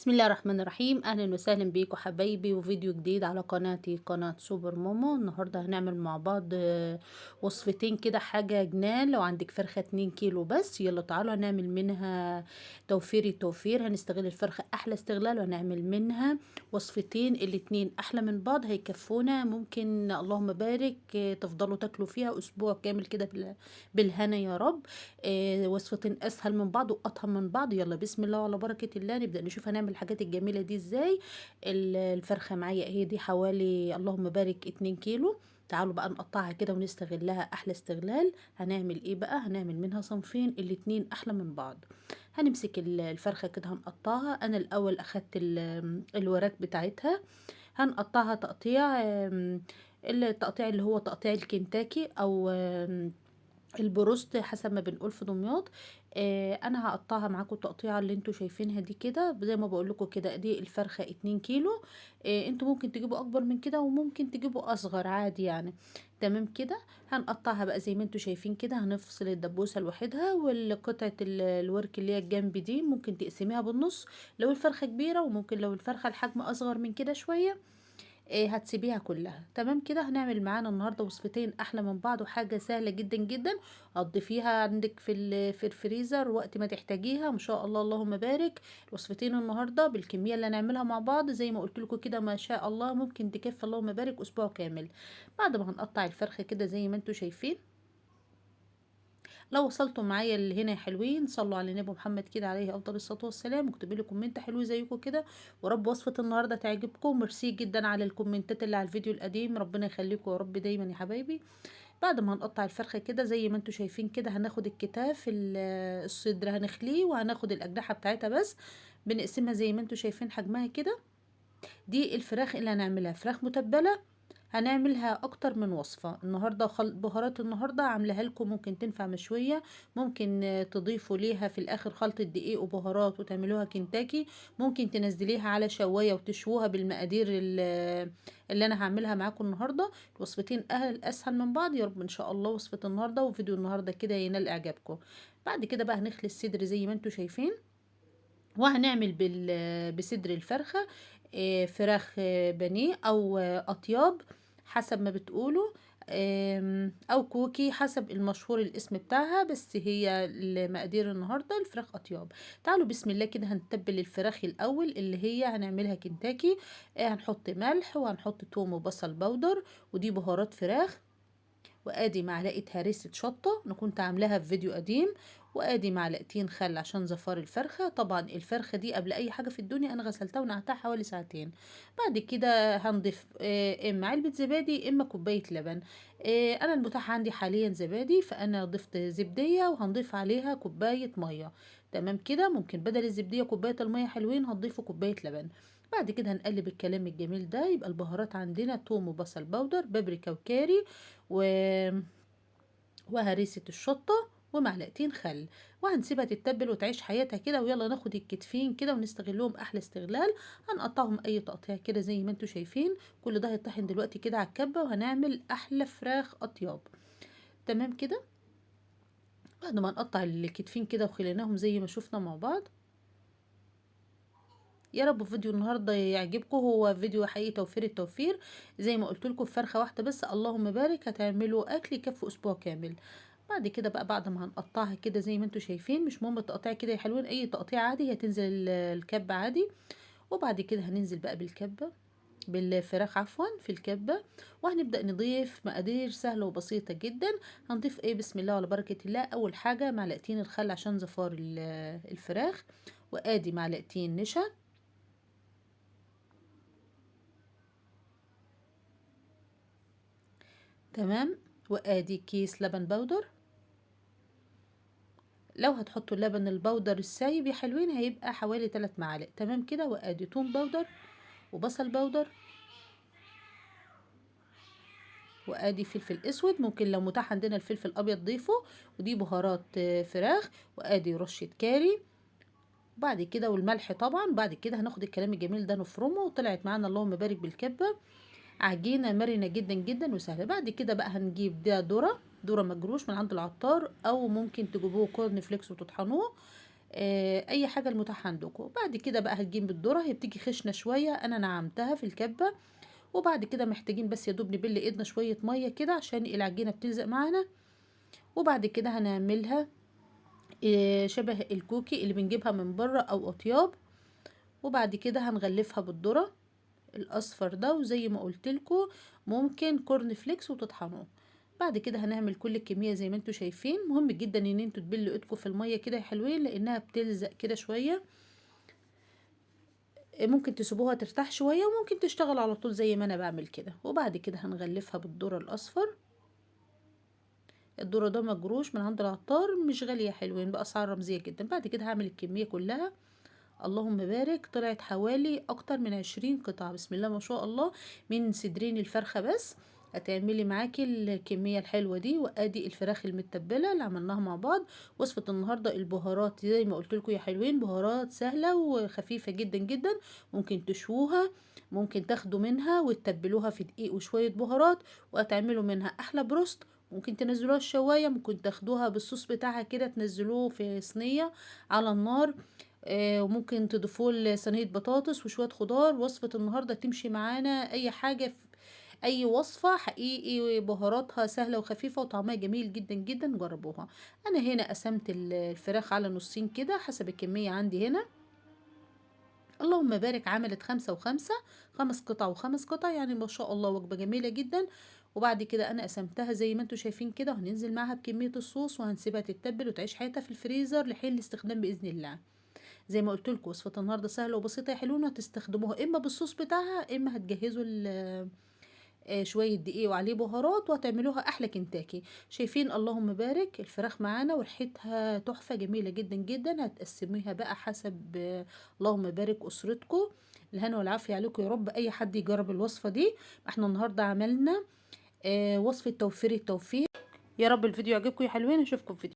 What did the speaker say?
بسم الله الرحمن الرحيم. اهلا وسهلا بيكم حبايبي، وفيديو جديد على قناتي، قناة سوبر مومو. النهارده هنعمل مع بعض وصفتين كده، حاجة جنان. لو عندك فرخة 2 كيلو بس، يلا تعالوا هنعمل منها توفير التوفير. هنستغل الفرخه احلى استغلال، وهنعمل منها وصفتين الاتنين احلى من بعض، هيكفونا ممكن اللهم بارك تفضلوا تاكلوا فيها اسبوع كامل كده بالهنا يا رب. وصفتين اسهل من بعض واطعم من بعض. يلا بسم الله وعلى بركة الله نبدا نشوف هنعمل الحاجات الجميلة دي ازاي. الفرخه معايا اهي، دي حوالي اللهم بارك 2 كيلو. تعالوا بقى نقطعها كده ونستغلها احلى استغلال. هنعمل ايه بقى؟ هنعمل منها صنفين الاتنين احلى من بعض. هنمسك الفرخه كده هنقطعها. انا الاول اخدت الوراك بتاعتها، هنقطعها تقطيع، التقطيع اللي هو تقطيع الكنتاكي او البروست حسب ما بنقول في دمياط. انا هقطعها معاكم التقطيعه اللي انتوا شايفينها دي كده، زي ما بقول لكم كده. دي الفرخه 2 كيلو. انتوا ممكن تجيبوا اكبر من كده وممكن تجيبوا اصغر عادي يعني. تمام كده. هنقطعها بقى زي ما انتوا شايفين كده. هنفصل الدبوسه لوحدها، والقطعه الورك اللي هي الجنب دي ممكن تقسميها بالنص لو الفرخه كبيرة، وممكن لو الفرخه الحجم اصغر من كده شوية هتسيبيها كلها. تمام كده. هنعمل معانا النهارده وصفتين احلى من بعض، وحاجه سهلة جدا جدا. هتضيفيها عندك في الفريزر وقت ما تحتاجيها ما شاء الله اللهم بارك. الوصفتين النهارده بالكمية اللي هنعملها مع بعض زي ما قلت لكم كده ما شاء الله ممكن تكفي اللهم بارك اسبوع كامل. بعد ما هنقطع الفرخه كده زي ما انتم شايفين. لو وصلتوا معايا لهنا يا حلوين صلوا على النبي محمد كده عليه افضل الصلاة والسلام، واكتبوا لي comment حلو زيكم كده، ورب وصفه النهارده تعجبكم. ميرسي جدا على الكومنتات اللي على الفيديو القديم، ربنا يخليكم يا رب دايما يا حبايبي. بعد ما هنقطع الفرخه كده زي ما انتم شايفين كده، هناخد الكتاف الصدر هنخليه، وهناخد الاجنحة بتاعتها بس بنقسمها زي ما انتم شايفين حجمها كده. دي الفراخ اللي هنعملها فراخ متبله، هنعملها اكتر من وصفه النهارده. بهارات النهارده عاملاها لكم، ممكن تنفع مشوية، ممكن تضيفوا ليها في الاخر خلطه دقيق وبهارات وتعملوها كنتاكي، ممكن تنزليها على شوايه وتشوها بالمقادير اللي انا هعملها معاكم النهارده. الوصفتين اسهل من بعض يا رب ان شاء الله. وصفه النهارده وفيديو النهارده كده ينال اعجابكم. بعد كده بقى هنخلي الصدر زي ما انتم شايفين، وهنعمل بصدر الفرخه فراخ بانيه او اطياب حسب ما بتقولوا، او كوكي حسب المشهور الاسم بتاعها، بس هي المقادير النهارده الفراخ اطياب. تعالوا بسم الله كده هنتبل الفراخ الاول اللي هي هنعملها كنتاكي. هنحط ملح وهنحط توم وبصل بودر، ودي بهارات فراخ، وادي معلقه هريسه شطه انا كنت عاملاها في فيديو قديم، وادي معلقتين خل عشان زفار الفرخه. طبعا الفرخه دي قبل اي حاجة في الدنيا انا غسلتها ونقعتها حوالي ساعتين. بعد كده هنضيف اما علبة زبادي اما كوباية لبن. انا المتاح عندي حاليا زبادي، فانا ضفت زبديه وهنضيف عليها كوباية مية. تمام كده. ممكن بدل الزبديه كوباية المية حلوين هتضيفوا كوباية لبن. بعد كده هنقلب الكلام الجميل ده. يبقى البهارات عندنا توم وبصل بودر، بابريكا وكاري، وهريسه الشطه، ومعلقتين خل، وهنسيبها تتبل وتعيش حياتها كده. ويلا ناخد الكتفين كده ونستغلهم احلى استغلال. هنقطعهم اي تقطيع كده زي ما انتم شايفين. كل ده هيطحن دلوقتي كده على الكبه، وهنعمل احلى فراخ اطياب. تمام كده. بعد ما نقطع الكتفين كده وخليناهم زي ما شفنا مع بعض. يا رب فيديو النهارده يعجبكم، هو فيديو حقيقي توفير التوفير زي ما قلت لكم. فرخة واحدة بس اللهم بارك هتعملوا اكل يكفي اسبوع كامل. بعد كده بقى بعد ما هنقطعها كده زي ما انتم شايفين، مش مهم التقطيع كده يا حلوين، اي تقطيع عادي هتنزل الكبه عادي. وبعد كده هننزل بقى بالكبه، بالفراخ عفوا، في الكبه، وهنبدا نضيف مقادير سهلة وبسيطة جدا. هنضيف ايه؟ بسم الله وعلى بركة الله. اول حاجة معلقتين الخل عشان زفار الفراخ، وادي معلقتين نشا، تمام، وادي كيس لبن بودر. لو هتحطوا اللبن البودر السايب يا حلوين هيبقى حوالي 3 معالق. تمام كده. وادي توم بودر وبصل بودر، وادي فلفل اسود، ممكن لو متاح عندنا الفلفل الابيض ضيفه، ودي بهارات فراخ، وادي رشه كاري. بعد كده والملح طبعا. بعد كده هناخد الكلام الجميل ده نفرمه، وطلعت معانا اللهم بارك بالكبه عجينه مرنه جدا جدا وسهلة. بعد كده بقى هنجيب ده ذره مجروش من عند العطار، او ممكن تجيبوه corn flakes وتطحنوه. اي حاجة المتاحة عندكم. بعد كده بقى هتجيب الذرة، هي بتيجي خشنه شوية، انا نعمتها في الكبه. وبعد كده محتاجين بس يا دوب نبل ايدنا شوية مية كده عشان العجينة بتلزق معانا. وبعد كده هنعملها شبه الكوكي اللي بنجيبها من بره او اطياب. وبعد كده هنغلفها بالذره الاصفر ده، وزي ما قلت لكم ممكن corn flakes وتطحنوه. بعد كده هنعمل كل الكمية زي ما انتوا شايفين. مهم جدا ان انتوا تبلوا ايدكم في المية كده يا حلوين، لانها بتلزق كده شوية. ممكن تسيبوها ترتاح شوية، وممكن تشتغل على طول زي ما انا بعمل كده. وبعد كده هنغلفها بالذره الاصفر. الذرة ده مجروش من عند العطار، مش غالية حلوين، باسعار رمزية جدا. بعد كده هعمل الكمية كلها، اللهم بارك، طلعت حوالي اكتر من 20 قطعه، بسم الله ما شاء الله، من صدرين الفرخه بس هتعملي معاكي الكمية الحلوة دي. وادي الفراخ المتبله اللي عملناها مع بعض. وصفه النهارده البهارات زي ما قلت لكم يا حلوين، بهارات سهلة وخفيفة جدا جدا، ممكن تشوها، ممكن تاخدوا منها وتتبلوها في دقيق وشوية بهارات وهتعملوا منها احلى بروست. ممكن تنزلوها الشوايه، ممكن تاخدوها بالصوص بتاعها كده تنزلوه في صينية على النار، وممكن تضيفوه لصينيه بطاطس وشوية خضار. وصفه النهارده تمشي معانا اي حاجة في اي وصفه حقيقي، بهاراتها سهلة وخفيفة وطعمها جميل جدا جدا، جربوها. انا هنا قسمت الفراخ على نصين كده حسب الكمية عندي هنا، اللهم بارك، عملت 5 و5، 5 قطع و5 قطع، يعني ما شاء الله وجبة جميلة جدا. وبعد كده انا قسمتها زي ما انتم شايفين كده، وهننزل معاها بكمية الصوص وهنسيبها تتبل وتعيش حياتها في الفريزر لحين الاستخدام باذن الله. زي ما قلت لكم وصفه النهارده سهلة وبسيطة يا حلوين، هتستخدموها اما بالصوص بتاعها، اما هتجهزوا شوية دقيق وعليه بهارات وهتعملوها احلى كنتاكي. شايفين اللهم بارك الفراخ معانا وريحتها تحفة جميلة جدا جدا. هتقسميها بقى حسب اللهم بارك اسرتكم. الهنا والعافية عليكم يا رب. اي حد يجرب الوصفة دي. احنا النهارده عملنا وصفه توفير التوفير. يا رب الفيديو يعجبكم يا حلوين، اشوفكم في فيديو.